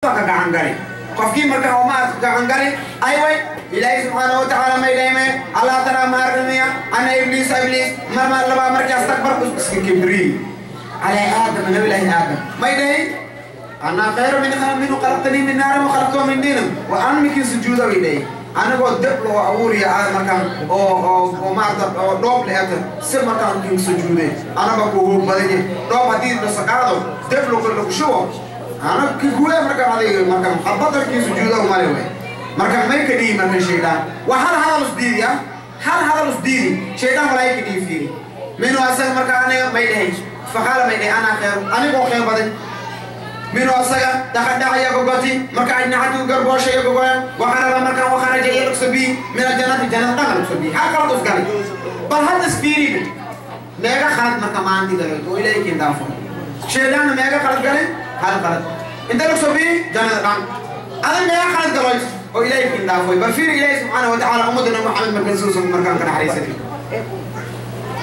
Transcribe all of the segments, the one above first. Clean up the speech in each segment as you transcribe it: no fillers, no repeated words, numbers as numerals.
Ka gacan gali qofkii marka oo maarka gacan gali ay way Ilaahay subxaanahu watacaala may dhahme Allah tara maarnamiya ana Ibliis Ibliis mar mar laba markii astakbar iska kibri calaa Aadam, Nabi Ilaahi Aadam may dhahay ana khayru min minhu khalaqtanii min naarin wa khalaqtahu min diinin wa an mikin sujuuda bay dhahay anigoo deb loo abuuriya aad markaan oo oo oo maarata oo dhoob leeta si markaan kin sujuude anaba ku hub badanye dhoob haddii la saqaado deb lagu lagu shubo ana kiguwe markaan adiga markaan xabadda kii sujuuda umale way marka may ka dhihi markan shaydaan waa hal hadal is diidi hal hadal is diidi shaydaan walaa ka dhihi fiiri minhu asaga marka aniga may dhahay faqaala may dhahay anaa khayr anigoo khayr badan minhu asaga dhaqadhacaya gogoti marka ajnaxatu garboosha iyo gogoyan waqarara markaan wakharaja iyo lugsabii min aljannati jannada dhanka lugsabii hal qalad usgalay bal hadda isfiiriba meega khalad marka maanti galay oo Ilaahay keen daafo shaydaanna meega khalad galay hal qalad inta lugsabii jannada dhan adan meega khalad galay oo Ilaahay keen daafoy bal fiiri Ilaahay subxaanahu watacaala ummadana Muxamed markan suusan markaan ka naxariisatay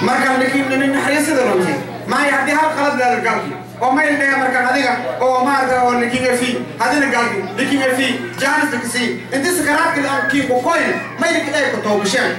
markaan lakiin naxariisada runtii maayo haddii hal qalad leeda galki oo mayl dhee markaan adiga oo maarata oo likinga fi hadina galki likinga fi jaanis lakasi inti sakaraadka kii kukoyn maylka dhay ku toobasheen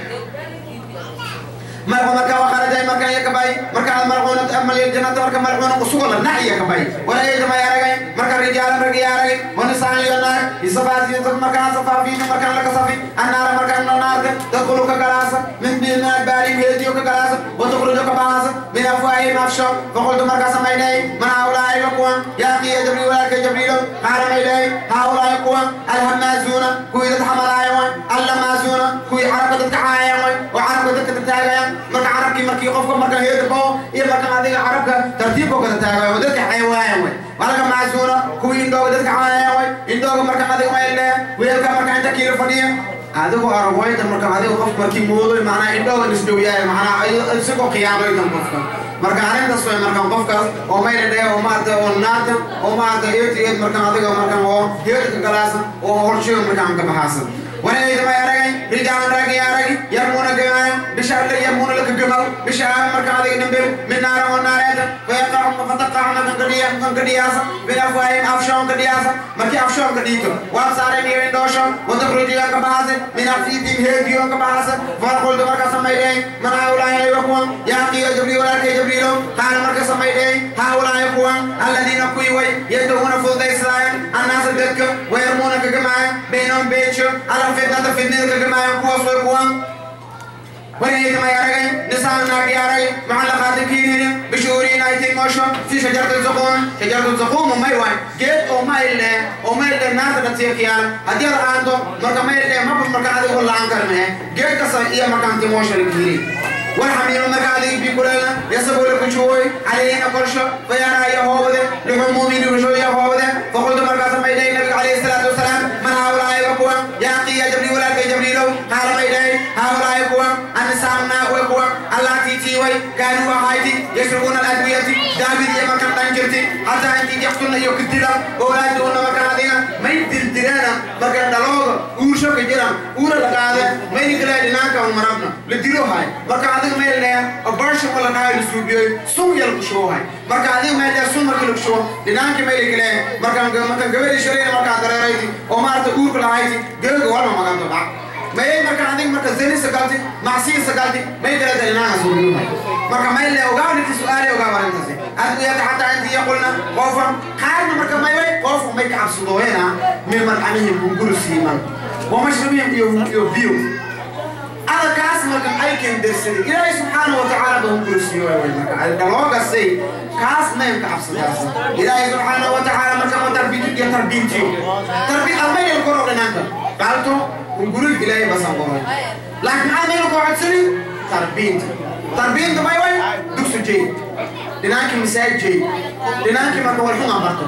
marka marka wakharaja marka iya kabay marka malcuuna amal jannata marka malcuuna usugo la naciya kabay wala ayda ma yaragay marka rijaala marka yaragay wanisaan iyo naar isafaasi marka safaafiin marka la kasafi annaara marka naarta tadkhulu ka galaasa min min adbaarihim heediyo ka galaasa watukhruju ka bahaasa min afwaahihim afsho faqultu marka samaynay man haulaai kuwan yaa akhi ya Jibriil walaalka Jibriilo qaala maydhay haulaai kuwan alhamaazuuna kuwii dad xamalaaya way allamaasuuna kuwii carabka dadka caayaan way oo carabka dadka taagayan marka carabkii markii qofka marka heeda bao iyo marka adiga carabka tartiibkoo kala taagayo oo dadka xayawaayan way malaka maasuuna kuwii indhooga dadka caayaan way indhooga marka adiga mayle weelka marka inta kiilo fadhiya adigu aragwaytan marka adiga qofka markii moodoy macnaa indhooga isdhowyaay macnaa isagoo qiyaamaytan qofka marka arrintaas way markan qofkaas oo mayla dhee oo maarata oo naarta oo maarata eed eed markan adiga markan oo heedka galaasa oo horsheega markaan ka baxaasan warayda ma aragay rijaalan ragi aragi yarmuuna gamaaya bishaar yarmuuna laka gamal bishaar marka adiga dhambel min naara oo naareeta fayaqacu fataqacu markan kadhiya kan kadhiyaasa min afwaahim afshoon kadhiyaasa markii afshoon ka dhiito waan saareen iyo indhoosho watakhrujuyan ka baxaase min afiidihim heediyon ka baxaase faqultu marka samaydhay man haulaahi aywa kuwan yaa akhi ya Jibriil walaalkay Jibriilo qaala marka samaydhay haulaahi kuwan alladiina kuwii way yadcuuna fududaysadaayeen annaasa dadka wayarmuuna ka gamaaya baynahum beensho ala fitnata fitnada ka gamaaya kuwaas way kuwan warayda ma yaragay nisaan naag yaragay mucallaqaati kiinina bishuuriin ay tilmoosho fi shajarati zaquum shajaratu zaquum may waay geed oo mayle oo mayle naarta dhatiya kiyaal haddii aad aanto marka mayle maba marka adigu la-aan karmee geed kasta iyo markaan timoosho la kiiri والحميم مركا adiga bikulana yasabu la kuchuoy calayhina korsho fayaraa iyo hoobade luxumuumi dhugasho iyo hoobade faqultu markaasa may dhahay nabiga calayhi salaatu wasalaam man haulaahi wa kuwan yaa akhi ya Jibriil walaalkay Jibriilow qaala may dhahay haulaahi kuwan annisaam naag way kuwan allaatii tii way kaanuu ahayti yashrabuuna aladwiyati daawid iyo markaan dhan jirti hataa intii yaqtulna iyo ka dilan owlaaduhunna markaan adiga may dildilaana markaan dhalooga uursho ka jiran uura la qaade mayni kale dhinaanka un marabna la dilo hay marka adiga may leeya abortion wala dhahay la suubiyey sun yar ku shubo hay marka adiga may leeya sun markii lagu shubo dhinaankii may kale markaan markaan gabadhii shalayna markaan dareerayti oo maarata uurka lahayti geega walma maganto bac may marka adiga marka zeni sagalti macsiya sagalti may kale dhinaanka suubiyo hay marka may leeya ogaa ninki su'aale ogaa arrintaasi adwiyata xataa intii yaqulna qoofan qaarna marka may way qoofu may ka cabsadooyena min marcamihim hunguru siiman wamashrabihim iyo iyo biyo ada kaas marka ay keen darsaday Ilaahay subxaanahu watacaala ba hunguru siiyo way marka ay daloogasay kaas mayn ka cabsadaas Ilaahay subxaanahu watacaala marka ma tarbiyad iyo tarbiyintiyo tarbiya almayl koro dhinaanka qaalto hunguru Ilaahay basan qoray laakiin aan mayl ku codsanin tarbiyinta tarbiyinta may way dugsi jeey dhinaankii masaajid jeey dhinaankii marka war xun aan barto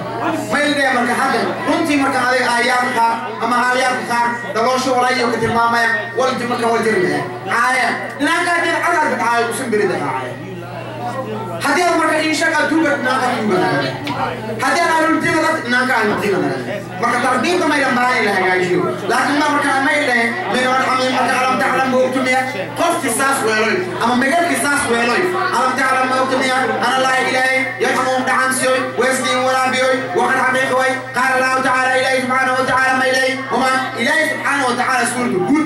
mayl dhee marka hadda runtii marka adiga aayaadka qaar ama aayaadka qaar daloosho walaayo ka tilmaamaya walti marka wal jirmaya caaya dhinaanka haddii cadaad bad caayo usan berida caaya haddii aad marka inshaqa tuuga dhinaanka tuuga haddii aad alultiga dad dhinaanka alultiga marka tarbiinta may dhanbaan in la hagaajiyo laakiin ma marka may dhahe min warxamiin marka alam taclam ma ogtumiya qofkii saas weeloy ama megalkii saas weeloy alam taclam ma ogtumiya ana Laahi Ilaahay yarxamuhum dhacansiyoy weysdiin waraabiyoy waqad xaqiiqa way qaala Allahu tacaala.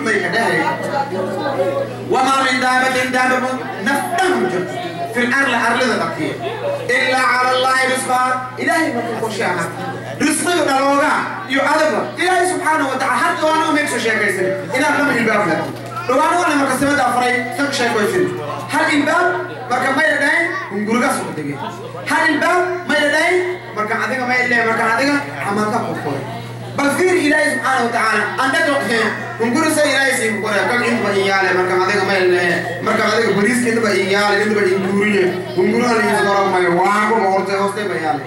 may ka dhahay wamaa min daabatin daababa nafdhan jirto fi larli arlida dhaqtiye ilaa cala allaahi risqaha ilaahay marka qorshe ahaa risqiga dhaloogaa iyo adaga ilaahay subxaanahu watacaala hadda waana meegsoo sheekaysan inaad lama ilbaab leh dhawaana waana marka samada afaray san sheekaysan hal ilbaab marka may dhahayn hungurigaas u degay hal ilbaab may dhahayn marka adiga may leeyahay marka adiga camalka ku qoray bal fiir ilaahay subxaanahu watacaala anda doqeen hunguri sa ilaahay sii ku qoray kan inba iyaale marka adiga may leeyahay marka adiga bariiska inba iyaale inba inguriye hunguriga la isoo may waa ku hortay hoostay ma yaale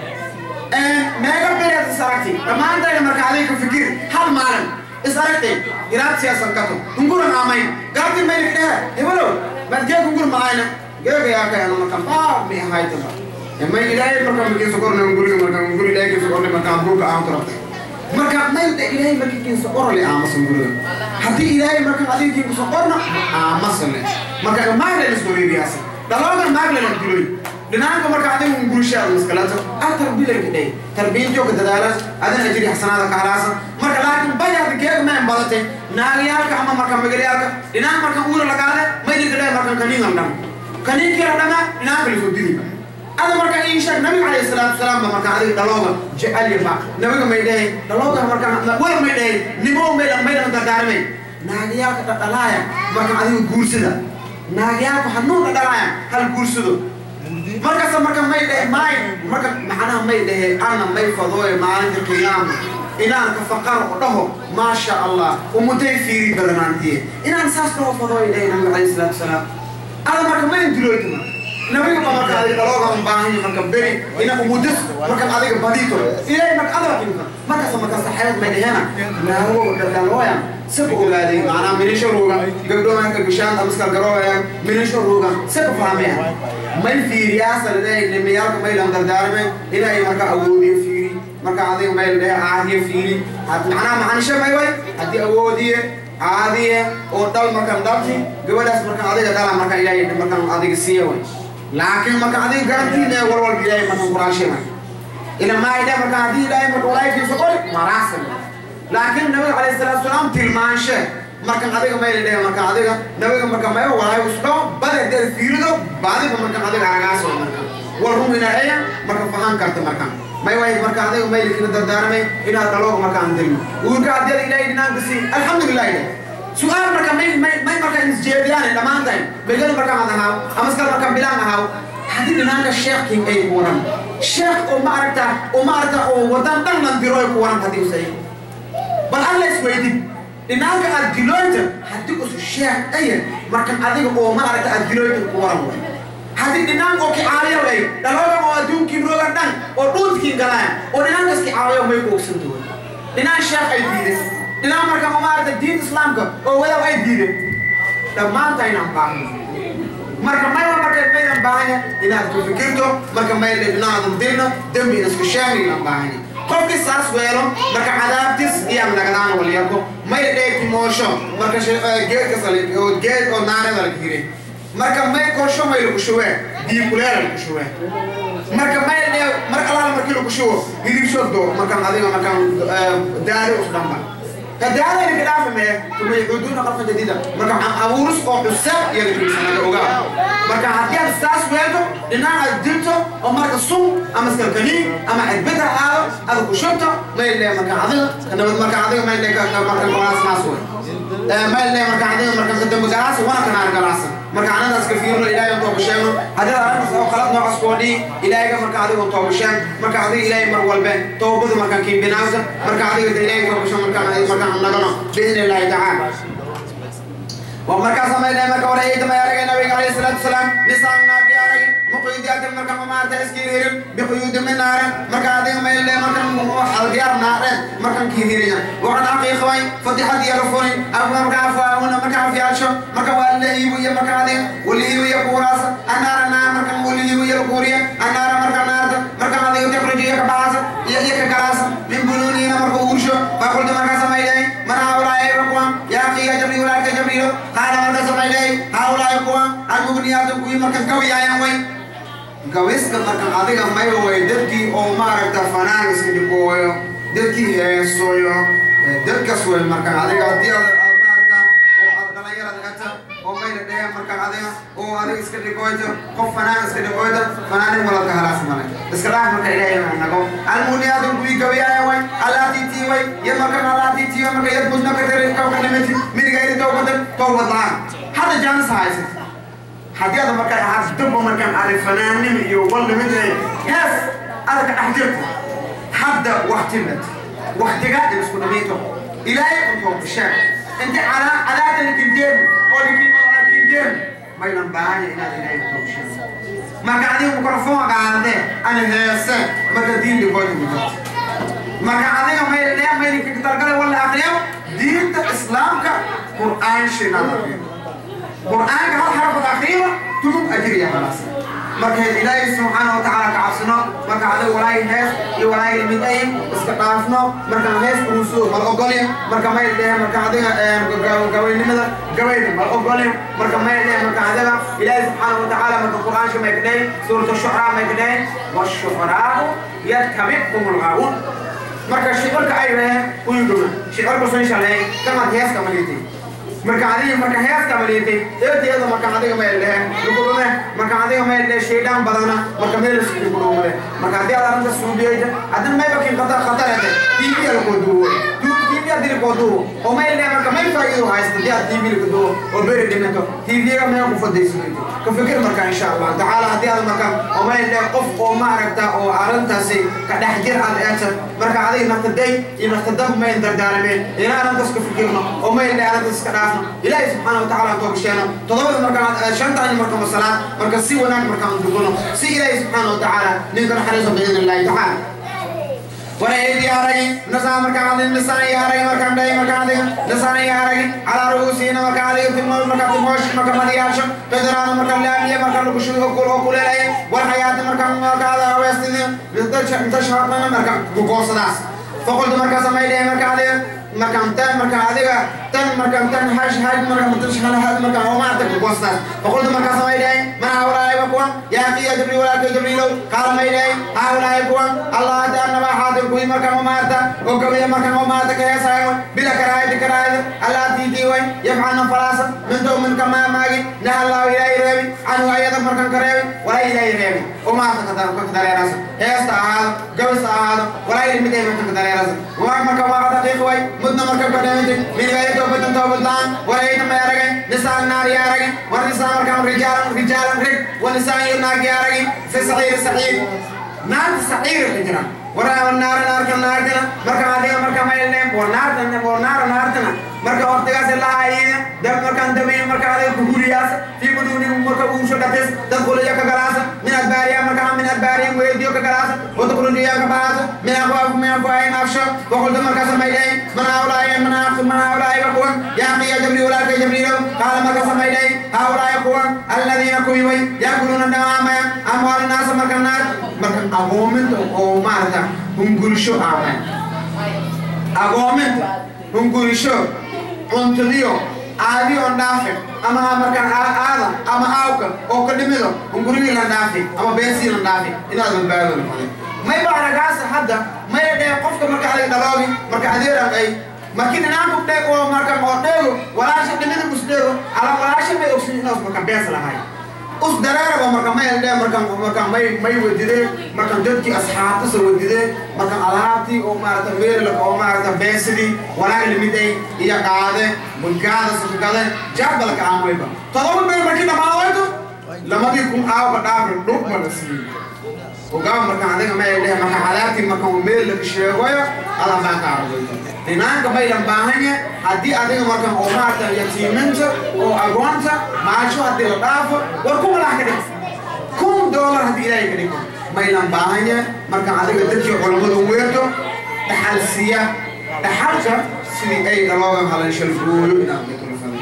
meega beeraad is aragtay dhammaantayna marka adiga ka fikir hal maalin is aragtay iraad siyaasan kato hunguran aamayn gaabti mayl dhehe hebalow maad geeg hungur maayna geega yaa ka marka baa mi ahaytaba may ilaahay marka mikiin sokorna hunguriga marka hunguri ilaahay kiin sokorna marka burka aan turabtay marka mayl ilaahay marka kiin sokorle aamas hunguriga haddii ilaahay marka adiga kiin sokorna aamasle marka maagla isku riiriyaas dalooga maagla la diloy dhinaanka marka adiga hungurushaada maskalato aad tarbiya ka dhay tarbiyanto ka dadaalas adan ajri xasanaada ka halaasa marka laakiin bayaad geeg ma badatay naagiyaalka ama marka magalyaalka dhinaan marka uura lagaade maydinka dhay marka kaniin dhan kaniinka dhama dhinaanka la soo diri ada marka ii sheeg nabiga calayhi salaatu wasalaam marka adiga dhalooga jecel yaha nabiga may dhahay dhalooga marka war may dhahay nimo may dhan may dhan dardaarmay naagiyaalka dhadhalaaya marka adiga guursada naagiyaalka hanuun dhadhalaaya hal guursado markaas marka may dhahay may marka macnaha may dhahay ana may fadooy maalinta qiyaama inaan ka faqar u dhaho maasha allah umutay fiiri badanaantiye inaan saas dhaho fadooy dhahay nabiga calayhi salaatu wasalaam ada marka may diloytuma nabiga ba marka adiga dhalooga un baahan yahay marka beri ina umudis marka adiga badito ilaahay marka adiga kinka markaas marka saxeed may dhahena naago dhadhalooya sab ogaaday macnaha minisho ruuga gabdho marka gashaan amaskal garoobaya minisho ruuga sab fahmaya may fiiriyaasa leeyahay nimayaalka may lan dardaarmay ilaahay marka awoodiyo fiiri marka adiga may leeyahay caadiyo fiiri macnaha macnisho may way haddii awoodiye caadiye oo dhal markan dhalti gabadhaas marka adiga dhala marka ilaahay markan adiga siiya way laakiin marka adiga garantiin ee walwalba ilaahay markan quraanshe may ila maayda marka haddii ilaahay marka walaakiisa qori maraasan laakiin nabiga calayhi salaatu wasalaam tilmaanshe markan adiga may leeyahay marka adiga nabiga marka may walaay usdo bade deer fiirido baadiga markan adiga aragaas oo marka war run ina ay marka fahan karta marka may way marka adiga may leeyahay dardaarmay inaad daloog marka aan dilno uurka hadii ilaahay dinaanka si alxamdulillah su'aal marka may may may marka isjeediyaan dhamaantayn begal marka aan ahaa ama iskal marka bilaan ahaa haddii dhinaanka sheekhin ay ku waran sheekh oo ma aragta oo wadan dhan lan diro ay ku waran haddii usay bal alla isweydin dhinaanka aad diloyta haddii usu sheekh ay markan adiga oo ma aragta aad diloyta ku waran way haddii dhinaan oo kicaaliyo ay dhaloogan oo adduunkii roogan dhan oo dhuuntkii galaan oo dhinaankaas kicaaliyo may ku ogsantahay dhinaan sheekh ay diiday dhinaan marka ma maaragta diinta islaamka oo wadaw ay diiday dhammaantaynaan baahno marka maywa marka maynan baahanya inaad ku fikirto marka may dhinaadan dilno dembi isku sheegaynan baahanya qofkii saas weelo marka cadaabtis iyaan nagadaan walyarko may dheeki moosho marka geedka saliid oo geed oo naarada la giray marka may koosho may lagu shubee biyo kuleela lagu shubee marka may dhee marka alaala markii lagu shubo hilib soo markaan adiga markaan daari us dhanba فدانا اللي كده في ما ثم يعودون خلقا جديدا مركا أورس أو حساب يلي سنة أوغا مركا هديها الساس ويلتو لأنها دلتو أو مركا صوم أما سكركني أما عدبتها هذا هذا كشوتو ما يلي مركا عضيق أنا مركا عضيق ما يلي مركا قراص ماسوي ما يلي مركا عضيق مركا قدام قراص وأنا كان عارف قراص مركا أنا ناس كثير إلهي توبشان هذا أنا أو خلاص نوع سكوني إلهي مركا عضيق توبشان مركا عضيق إلهي مرول بين توبة مركا كيم بناوزة مركا عضيق إلهي توبشان مركا مركا نغنى بإذن الله تعالى ومركا سمعنا مركا ورأيت ما يرى النبي عليه الصلاة والسلام نساء ناك يرى مقيدات مركا ما تسكير بقيود من نار مركا هذه ما يلا مركا حلقيار نار مركا كثيرين وقد عقي خوي فتحت يرفوني أبو مركا فاهون مركا في عشو مركا والله يبوي مركا هذه واللي يبوي كوراس النار نار مركا واللي يبوي الكوريا النار مركا نار مركا هذه تخرج يكباس يكراس من بنوني مركا ورشو فقلت مركا سمعنا من هؤلاء رقم يا أخي يا جبريل يا جبريل قال مركا سمعنا هؤلاء رقم المغنيات كوي مركا قوي يا وين gaweska markan adiga may way dadkii oo maaragta fanaaniska dhigooyo dadkii heesooyo dadkas way markan adiga haddii aad maaragta adiga oo adiga iska dhigoyto qof fanaan iska dhigoyto fanaanin walalka halaas male iska dhaaf marka ilaahay ma nago almuniyaadu kuwi gabayaya way allaatiitii way ya markan allaatiitii way marka yadbudna ka tirin ka kalimati midigayri towbadan towbad la'aan hadda jaanis haysat haddii aad markaa ahaad damba markaan ari fanaanim iyo wallimid hees aad ka dhex jirto hadda waqtimad waqtigaa isku dhamayto ilaahay ku sheeg inta calaada kindeem oo kindeem maynan baahan inaad ilaahay ku sheeg marka adiga mikrofon qaade ana heese marka diin dhigood marka adiga mayl ka talgalay wala akhriyo diinta islaamka qur'aan sheegada qur'aanka hal xaraf akhriyo tumum ajriya خلاص marka ilaahay subhanahu wa ta'ala ka cabsano marka adiga walaay hees iyo walaay mid ay iska dhaafno marka hees uu mal ogolin marka may leeyahay marka adiga gabaynimada gabayna mal ogolin marka may leeyahay marka adiga ilaahay subhanahu wa ta'ala marka qur'aanka may ka dhayn suuratu shu'ara may ka dhayn wash-shu'ara yattabi'uhum al-ghaawun marka shicarka ay leeyahay uu yidhi shicarku soo shalay kama hees kama leeyahay marka adiga marka heeska maleeyay eedeeda marka adiga ma leeyahay luqudna marka adiga ma leeyahay sheedaan badana marka meel isku gudumare marka hadii aad arrinta suubiyayda adan ma bakin khatar khatar ah TV la ko duwo TV adii ko duwo oo ma leeyahay marka ma faa'iido haysto hadii aad TV la duwo oo beeri dhimato TV ga ma ku fadhiiso ka fikir marka insha Allah taala hadii aad marka oo ma leeyahay qof oo ma aragta oo arrintaasi ka dhex jir aad eegto marka adiga naftaday iyo naftada ma dardaarmeen ila arrintaas ka fikirno oo ma leeyahay arrintaas ka ilaahay subhanahu wa ta'ala toobshana todobada marka shanta ay marka masala marka si wanaag marka aan dugono si ilaahay subhanahu wa ta'ala ninka naxariiso biidin Allah ta'ala wareedi aragi nasaa marka adin nasaa aragi marka dhay marka adin nasaa aragi ala ruusina marka adin timo marka timosh marka madiyasho bedrana marka laamiya marka lagu shugo kul kuleelay war hayaat marka marka ada haweestidin bidda marka goosadaas faqultu marka sameeyay marka adin marka marka adiga tan marka tan hash hash marka mutashhal hal marka oo ma tag goostas faqultu marka sameeyay man hawlaay wa ya akhi ya jibril wala jibril qala meeyay hawlaay kuwan allah ta'ala ma hadir kuwi marka ma maarta oo gabiya marka ma maarta ka heesay bila karaayid karaayid allah tiidi way yaf'alna farasa min do min kama maagi na allah ilaahi reebi anu ayada marka kareebi wala ilaahi reebi oo ma ta kadar ka dareeras heesta ahaado gabas ahaado wala ilmi day marka dareeras waa marka waa daqiiq way mudna marka ka dheentay min gaari toobatan toobatan warayna ma aragay nisaan naar ya aragay war nisaan marka rijaalan rijaalan rig wa nisaan naar ya aragay fi saxiir saxiir naar saxiir hijra waraa naar naar kan naartana marka adiga marka ma ilneen war naartana war naar naartana marka waqtigaas la ayina dab marka damay marka adiga ku guriyaas fi buduni marka uu soo dhates dad qoliya ka galaas min adbaariya marka min adbaariya weediyo ka galaas wada qoliya ka baas min aqwa min aqwa afsha waqul marka sameeyay man awlaay man man awlaay kuwan ya qiya jibril wala ka jibril qala marka sameeyay awlaay kuwan alladina kuwi yakuluna dawama amwal nas marka naar marka agoominta oo maarta hungurisho aamay agoominta hungurisho cuntadiyo aadi on dhaafi ama marka aada ama aawka oo ka dhimido hungurigii la dhaafi ama beesii la dhaafi inaad badbaado noqday may baaragaas hadda may dhee qofka marka adiga dhaloogi marka adeeran ay markii ninaanku dheeg oo marka oo dheego walaasha dhimida musdheego ala walaasha may ogsin inaas marka bees lahay us dareeraba marka may dhee marka marka may wadideen marka dadkii asxaabta soo wadideen marka alaabtii oo maarata meel la oo maarata beesidii walaal limid ay iyo qaade bunkaada soo gale jabalka aan wayba todoba meel markii dhamaado lamadii kun aawka dhaafin dhug ma la siiyey ogaa marka adiga may dhee marka alaabtii marka meel la sheegayo ala baan ka aragto dinaanka may lan baahanya haddii adiga marka oo maarta yatiiminta oo agoonta maasho haddii la dhaafo war kuma lax ka dhig $1,000 haddii ilaahay ka dhigo may lan baahanya marka adiga dadkii culammadu weerto dhaxal siiya dhaxalka sidii ay dhaloogan halan shalgooyo inaad mikrofon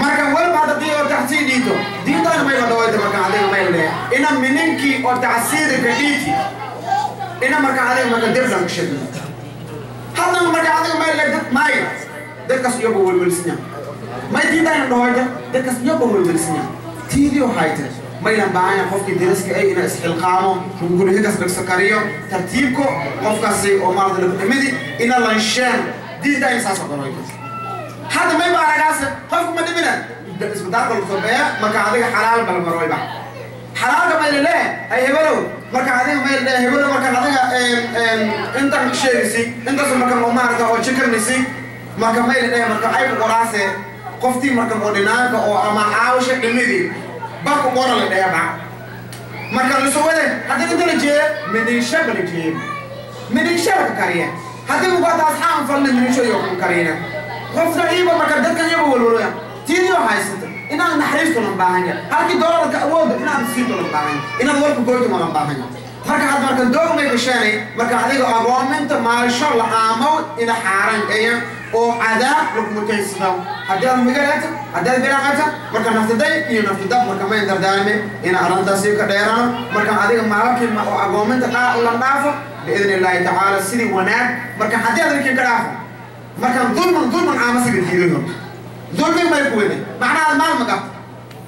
marka walba haddii oo tacsiid dhiito diintaana may la dhawayta marka adiga may leeyahay ina mininkii oo tacsiida ka dhiiti ina marka adiga marka diblan ka shidno hadda marka adiga may leeyahay may dadkaas iyagu welwelsinya may diintaana dhawayta dadkaas iyagu welwelsinya tiidiyo hayta maylan baahan qofkii dariska ay ina isxilqaamo gurigaas dhagso kariyo tartiibko qofkaasi oo maarada lagu dhimidi ina lansheen diinta ay saas oo dhawayto hadda may baaragaas qofku ma dhimina isbitaalka lagu sameeya marka adiga xalaal bal marwayba xalaalka ma leeyahay ay hebelo marka adiga ma leeyahay hebelo marka adiga inta sheegisi inta marka oo maarka oo chicken-nisi marka ma leeyahay marka ay ku qoraase qoftii marka oo dhinaanka oo ama caawsha dhimidii ba ku qoran la leeyahay marka la soo wada hadii inta la jeeyo midisha la jeeyo midisha la kariya hadii uu baad asxaan falna midisha iyo ku kariyna qofna iiba marka dadkan iyagu walwalaya tiidiyo haysata inaad naxariisto loo baahan yahay halkii doolarka awood inaad siido loo baahan yahay inaad warku goyto loo baahan yahay marka had marka doogmay gashanay marka adiga agoominta maalsho la aamo ina xaaran ay oo cadaab lagu mutaysado haddii aad magaalada haddii aad bilaaqata marka naftaday iyo naftada marka ma dardaarme ina arintaasi ka dheerano marka adiga maalkii ma oo agoominta qaa la dhaafo biidni illaahi tacaala sidii wanaag marka haddii aad ka dhaafo marka dulman aama sidii diido dulmi ma ku weyn macnaha maal ma qabto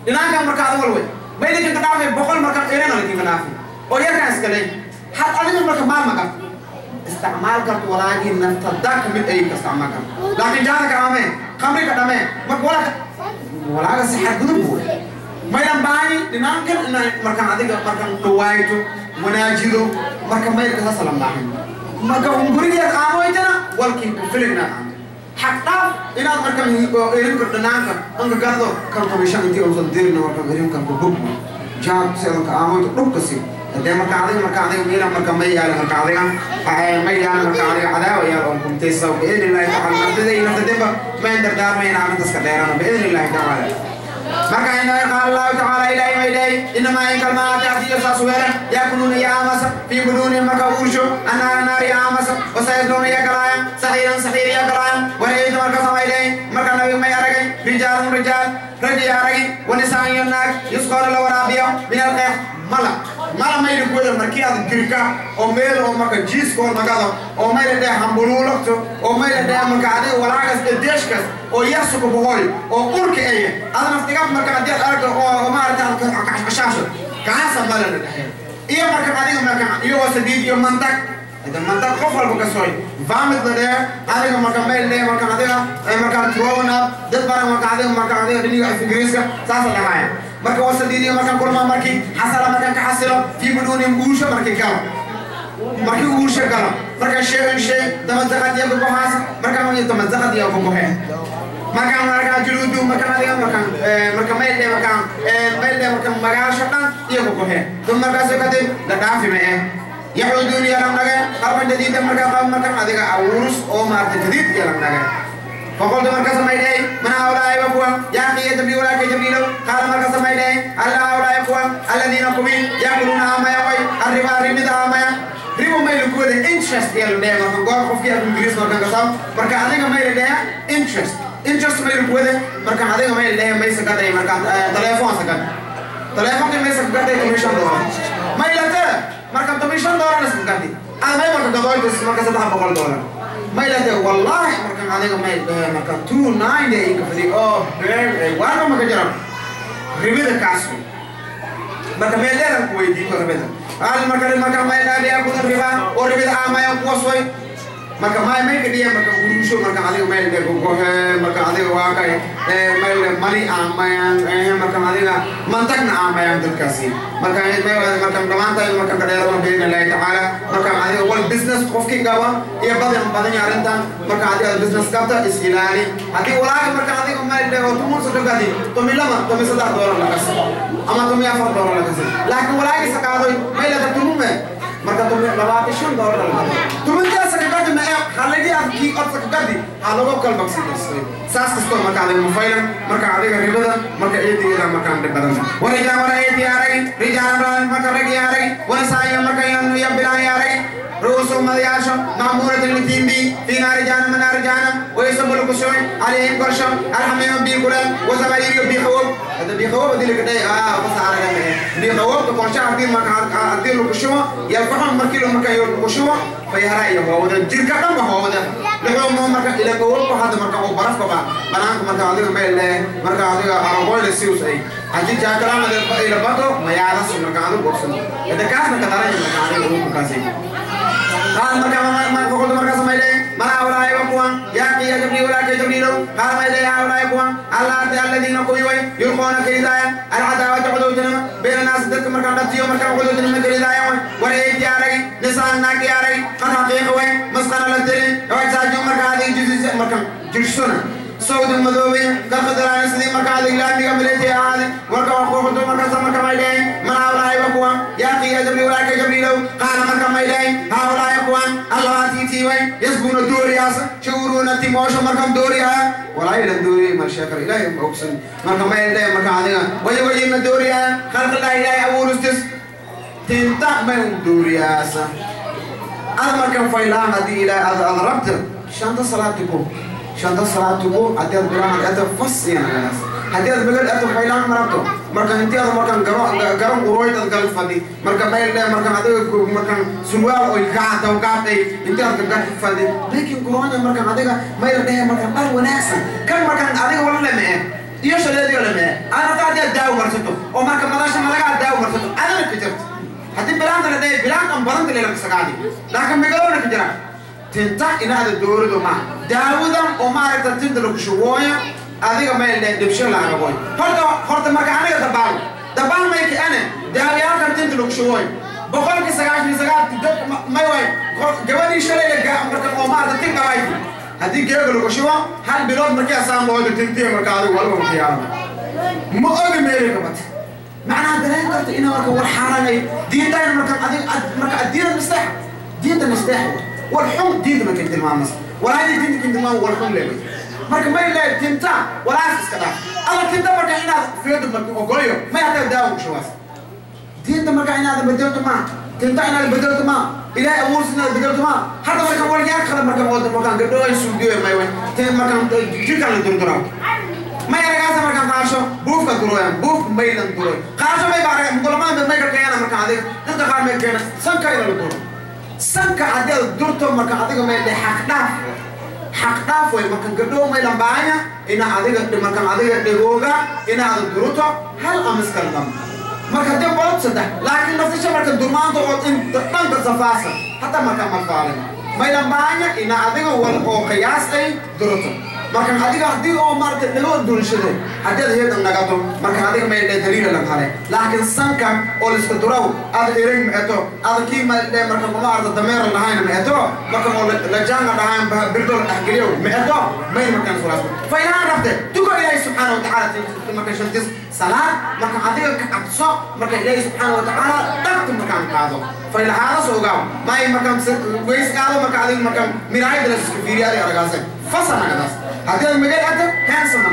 dhinaanka marka aad walway ma idinka ka dhaafay boqol marka eerana idinka dhaafay oo yarkaas kale had adiga marka maal ma qabto استعمال كرت ولاجي نفتدا كمل أي استعمال كرت لكن جانا كرامة خمري كرامة ما ولا ولا صحة قدوم ما ينبعني لنانكر إن مركان عندك مركان نوايتو وناجيرو مركان ما يركز سلام باهن مركان هم بريد آمويتنا ولكن كفلنا حتى إن مركان إيرن كرتنانك أنك قالوا كان كميشان إنتي أوصل ديرنا مركان إيرن كان كبوب جاب سيرك آمويتو ركسي ده مركان عندك ميلا مركان ما يعلم مركان عندك ما يعلم مركان عندك عداوة يا رب تيسا بإذن الله تعالى نبتدي نبتدي ما يندر دار ما ينعم تسكتيرنا بإذن الله تعالى مركان إن قال الله تعالى إلهي ما إلهي إنما إن كلمة تأتي يسوع يأكلون يا أمس في بدون مركب أنا نار يا أمس وسيزلون يا كلام سحيرا سحير يا كلام ورئيس مركز ما إلهي مركان نبي ما يرجع رجال رجال رجال يرجع ونساء يناك يسقون لو رابيا من القيح mala mala ma yiri kuwada markii aad girka oo meel oo marka jiisko magada oo meel dheer hambuluulto oo meel dheer marka adiga walaagas deeshkas oo yarsuku boqol oo urka ay aad naftiga marka adiga arag oo maarta kashasho kaasa mala dheer iyo marka adiga marka iyo wasadiid iyo mantak إذا منطق قفل بكسوي فامت ده adiga marka meel dheer marka adiga marka thrown up dad badan marka adiga dhiniga Ingiriiska saas la haaya marka wasadiid marka kulma markii xasala marka ka xasilo fi buduuni guusha markii galo markii guusha galo marka shay damazaqad iyo go'aas marka ma damazaqad iyo go'aas marka marka juluudu marka adiga marka marka meel dheer marka meel dheer marka magaasho dhan iyo go'aas dum markaas kadib la dhaafi ma يحودون يا لمنغا قرب جديد مركا قام مركا ادغا اورس او مارت جديد يا لمنغا فقلت مركا سمايداي من هؤلاء وقوا يا اخي يدبي ولا كجبريل قال مركا سمايداي الله هؤلاء وقوا الذين قبل ياكلون ما يوي الربا ربا ما ربا ما يلقوا interest يا لمنغا مركا غور قف يا انجليز مركا قسم مركا ادغا ما يلقى interest interest ما يلقوا مركا ادغا ما يلقى ما يسكت مركا تليفون سكت تليفون ما يسكت كوميشن دولار ما يلقى marka $5 isku gadi ama marka gadoyto marka $300 ma ilaa wallahi marka adiga ma marka 29 day ka fadi oo waa ma ka jira ribada kaas marka meel dheer ku weydiin ribada al marka marka ma ilaa biya ku riba oo ribada ama ya ku wasay marka ma ma kadiya marka urusho marka adiga meel dheer ku gohe marka adiga waa kay meel mali ama ya marka adiga mantagna ama ya dadkaasi marka marka dhamaanta marka ka dheer ma biin Allah ta'ala marka adiga wal business qofkii qaba iyo badan badan arintan marka adiga business qabta is ilaali hadii walaal marka adiga meel dheer oo tumun soo gadi tomi lama tomi $3 lagas ama tomi $4 lagas laakiin walaal saqaadoy meel la tumume marka tomi $25 lagas tumunta saqaadi ma halagi afki od saqaadi halago kal baqsiisay saas kasto marka adiga mufaylan marka adiga ribada marka eediga marka dhib badan warija wara eedi arag rijaal marka ragi arag wanasaaya marka yanu bilaa arag رؤوس مدياشم معمورة للتيمبي في نار جهنم نار جهنم ويصب القشون عليهم قرشم الحميم بيقولن وزمارير بيخوب هذا بيخوب دي لك بس على بيخوب تقرشة عدين مركا عدين القشوة يرفعهم مركيلو مركا القشوة فيهرأي هو ده جيركا كم هو ده لهم مركا إلى قوب هذا مركا هو برف كبا بنانك مركا عدين ميل مركا عدين أربعة لسيوس أي عدين جاكرام هذا إلى بطو ما يعرف مركا عدين بوكسن هذا كاس مركا ترى مركا عدين هو كاسي قال مركا ما فقلت مركا سمايلي ما هؤلاء وقوا يا أخي يا جبريل ولا جبريل قال ما إلي هؤلاء كوان الله الذين قوي يلقون كريدايا العداوة عدوتنا بين الناس ذلك مركان رتيو مركان عدوتنا كريدايا ورأيت يا ري نسان ناك يا ري قد حقيقة وين مسخنا للدري وعزاجو مركان هذه جزء مركان جرسونا سود المذوبين كالخضران سدي مركان هذه لا ميغا ملتي هذه وركا وخوخ مركان مركان ما إلي من هؤلاء وكوان يا أخي يا جبريل ولا جبريل قال مركان ما إلي هؤلاء وكوان الله تيتي وين يسبون دورياس شعورون تيموش مركم دوريا ولا يلن دوري مرشاكر إلهي أقسم مركم ما إلي مركم هذا وجه وجه من دوريا خلق الله إلهي أول أستس تنتق من دورياس أنا مركم فيلان هذه إلى أضربت شنطة صلاتكم شنطة صلاتكم أدي القرآن أدي فص يعني الناس هدي البلد أدي فيلان مربته مركم أنت هذا مركم جرام قروي تقال فدي مركم ما إلا مركم هذا مركم سلوى أو الكعب أو كعب أنت هذا قال فدي لكن قرآن مركم هذا ما إلا مركم قال وناسا كم مركم هذا ولا ما إيش اللي ولا ما أنا تعدي الداو مرسته أو مركم ما داش ما لقى الداو مرسته أنا كتبت هدي بلان تلا بلان أم بلان تلا لك سكادي لكن بيقولون كتير تنتا إن هذا الدور دو ما داوودم وما رتبت لك شوية هذيك ما اللي دبشة العربية هرت مركان أنا دبال دبال ما يك أنا داويان كنت لك شوية بقول كسرعة سرعة ما يوين جواني شلة لك مركان وما رتبت قواي هذيك جيل لك شوية هل بلاد مركان سام لو تنتهي مركان هذا ولا مركان ما أقول ميري كبت معناها درين كرت إنه مركان والحرام دين داير مركان هذيك مركان الدين المستح دين المستح والحم دين ما كنت المامس ولا دين كنت ما والحم ليه مركب ما إلا تنتا ولا أساس كذا الله تنتا مركب هنا في يد مركب أقوليه ما يعتبر داو شو بس تنتا مركب هنا بدلت ما تنتا هنا بدلت ما إلى أول سنة بدلت ما حتى مركب ولا يا خلا مركب ولا مركب قدوة يسوديه ما يوين تنتا مركب جيكا لدور ما يرجع مركب خارشو بوف كدروه بوف ما يلان دروه خارشو ما يبارك مقولما ما يكره أنا مركب هذا تنتا خار ما يكره سنكا إلى دور سنكا هذا دورته مركب هذا ما يلي حق داف حق داف وين مركب قدوه ما يلان بايا إن هذا مركب هذا دروه إن هذا دورته هل أمس كلام مركب ده بلد صدق لكن نفس الشيء مركب درمان تو إن تنك زفاسة حتى مركب ما فعله ما يلان بايا إن هذا هو قياس أي دورته مركب هذا هذا أو مركب نلو دورشده هذا هي تنعاتو مركب هذا ما يلي دليل لنا لكن سانكا أول استدراو هذا إيرين مأتو هذا كي ما مركب ما أرد دمير لهاين مأتو مركب لجان لهاين بيردور أحكيله مأتو ما يمكن فرصة فإن عرفت تقول إلهي سبحانه وتعالى مركب شنتس صلاة مركب هذا كأقصى مركب إلهي سبحانه وتعالى تحت مركب هذا فإن هذا سوقه ما يمكن ويس هذا مركب هذا مركب مراية درس كفيريا هذا أرجعه فصل هذا هذا المجال هذا كان سمع